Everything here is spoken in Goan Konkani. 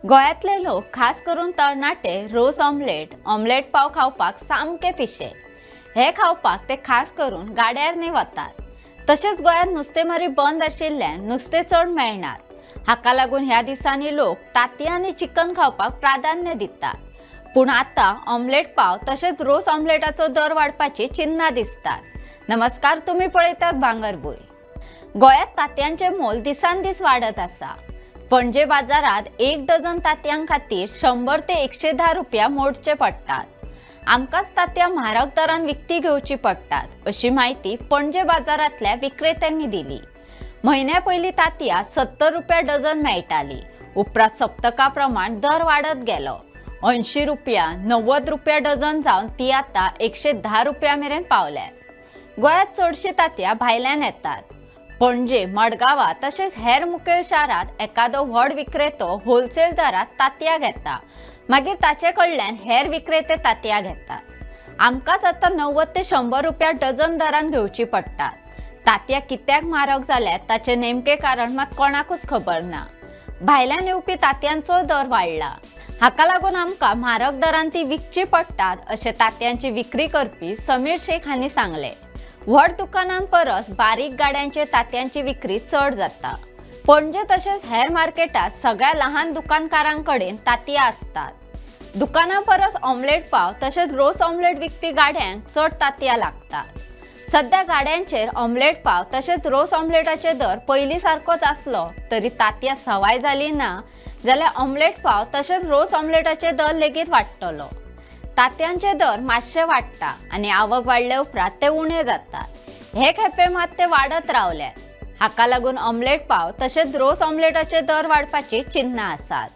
गोंयांतले लोक, खास करून तरणाटे, रोस ऑमलेट, ऑमलेट पाव खावपाक सामके पिशे. हे खावपाक ते खास करून गाड्यार न्ही वतात. तशेंच गोंयांत नुस्तेमारी बंद आशिल्ल्यान नुस्तें चड मेळनात. हाका लागून ह्या दिसांनी लोक तांतयां आनी चिकन खावपाक प्राधान्य दितात. पूण आतां ऑमलेट पाव तशेंच रोस ऑमलेटाचो दर वाडपाची चिन्हां दिसतात. नमस्कार, तुमी पळयतात भांगरभूंय. गोंयांत तांतयांचें मोल दिसान दीस वाडत आसा. पणजे बाजारात एक डझन तांतयां खातीर 100 ते 110 रुपया मोडचे पडटात. आमकांच तांतयां म्हारग दरान विकती घेवची पडटात, अशी म्हायती पणजे बाजारांतल्या विक्रेत्यांनी दिली. म्हयन्या पयलीं तांतयां 70 रुपया डझन मेळटाली. उपरांत सप्तका प्रमाण दर वाडत गेलो. 80 रुपया, 90 रुपया डझन जावन ती आतां 110 रुपया मेरेन पावल्यात. गोंयांत चडशीं तांतयां भायल्यान येतात. पणजे, मडगांवां तशेंच हेर मुखेल शारांत एकादो व्हड विक्रेतो होलसेल दरात तांतयां घेता. मागीर ताचे कडल्यान हेर विक्रेते तांतयां घेतात. आमकांच आतां 90 ते 100 रुपया डझन दरान घेवची पडटात. तांतयां कित्याक म्हारग जाल्यात ताचें नेमकें कारण मात कोणाकूच खबर ना. भायल्यान येवपी तांतयांचो दर वाडला. हाका लागून आमकां म्हारग दरान ती विकची पडटात, अशें तांतयांची विक्री करपी समीर शेख हांणी सांगलें. व्हड दुकानां परस बारीक गाड्यांचेर तांतयांची विक्री चड जाता. पणजे तशेंच हेर मार्केटात सगळ्या लहान दुकानकारां कडेन तांतयां आसतात. दुकानां परस ऑमलेट पाव तशेंच रोस ऑमलेट विकपी गाड्यांक चड तांतयां लागतात. सध्या गाड्यांचेर ऑमलेट पाव तशेंच रोस ऑमलेटाचे दर पयलीं सारकोच आसलो तरी तांतयां सवाय जाली ना जाल्यार ऑमलेट पाव तशेंच रोस ऑमलेटाचे दर लेगीत वाडटलो. तांतयांचे दर मातशे वाडटा आनी आवक वाडले उपरांत ते उणे जातात. हे खेपे मात ते वाडत रावल्यात. हाका लागून ऑमलेट पाव तशेंच रोस ऑमलेटाचे दर वाडपाची चिन्हां आसात.